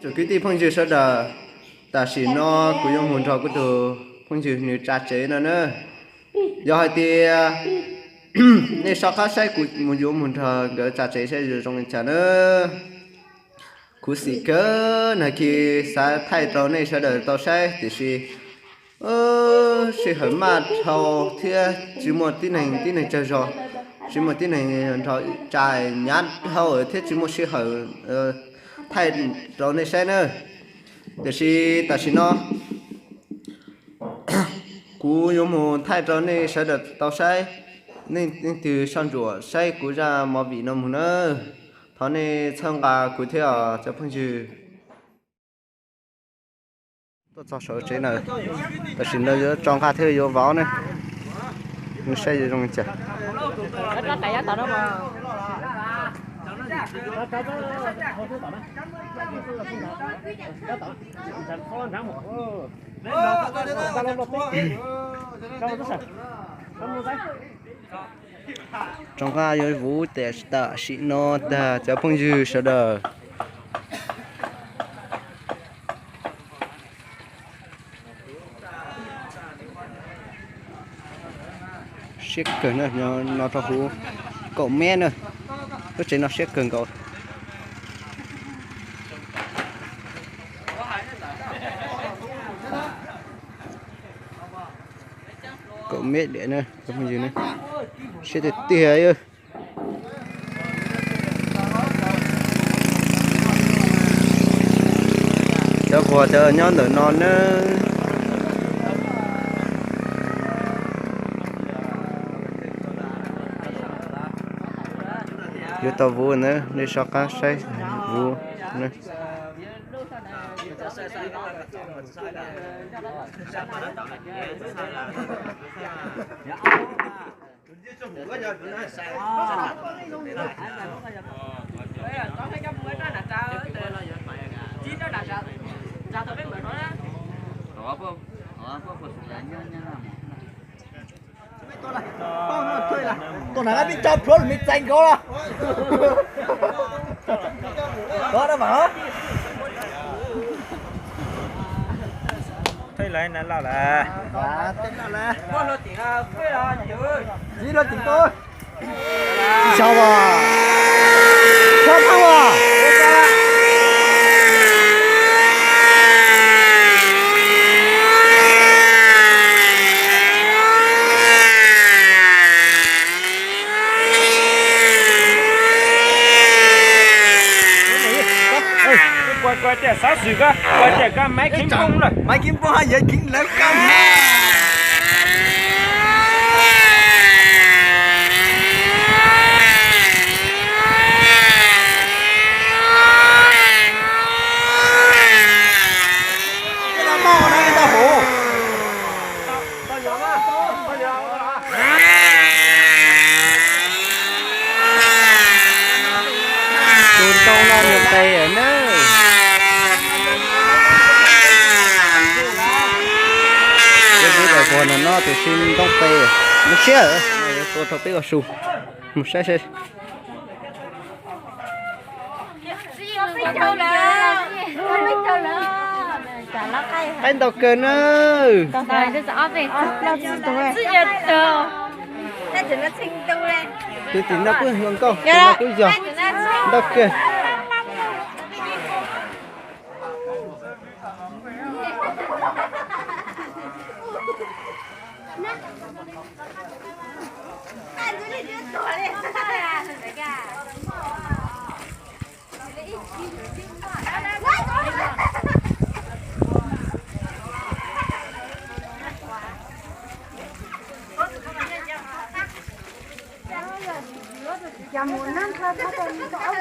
Tsoom kwv tij phooj ywg sawv daws, tam sim no kuv yuav mus nrog kuv tus phooj ywg nws tsa tsev no na. Yog hais tias nej soj qab saib kuv mus yuav mus nrog nkawd tsa tsev saib zoo zoo li cas na. Khuv xim kawg, nag kis xav thaij rau nej sawv daws tau saib tiam sis sij hawm maj dhau thiab tsis muaj tib neeg tib neeg tsawg zog, tsis muaj tib neeg nrog tsa, hnyav dhau thiab tsis muaj sij hawm thaij rau nej saib na. Tiam sis tam sim no kuv yuav mus thaij rau nej sawv daws tau saib. Nej leej twg soj ntsuam saib kuv zaj movie no mus na, thov nej txhawb nqa kuv thiab os cov phooj ywg. Tuaj txog saum tsev na, tam sim no yuav tso nqa thiab yuav vauv ne, saib zoo li cas. Tso nqa yuav vuv tam sim no ntag cov phooj ywg sawv daws. Siab kawg na, no rau huv kaum mev na, lub tsev no siab kawg nkaus. Kaum mev diam na, siab tiag tiag. Cov quas cov nyob ntawm no nawb. Yuav tau vuv na, nej soj qab saib vuv na. Tus na pib tso plhuav lus me txais nkaus los. Tib los tim to, tsis xyov as, tsis xyov as. Koj tias xav xwm koj, koj tias koj maiv kheev poob lawm, maiv kheev poob haj yam kheev lawv koj. Tus ntoo no mus tes nawb. Tus ntoo tes no tus si ntoo tes, mus siab, tua rau peb ua su, mus saib saib. Qaib ntau kawg na. Tus tim no kuj yog nkauj, tus no kuj yog, ntau kawg. Cas mus nab nrho tau tau li tau.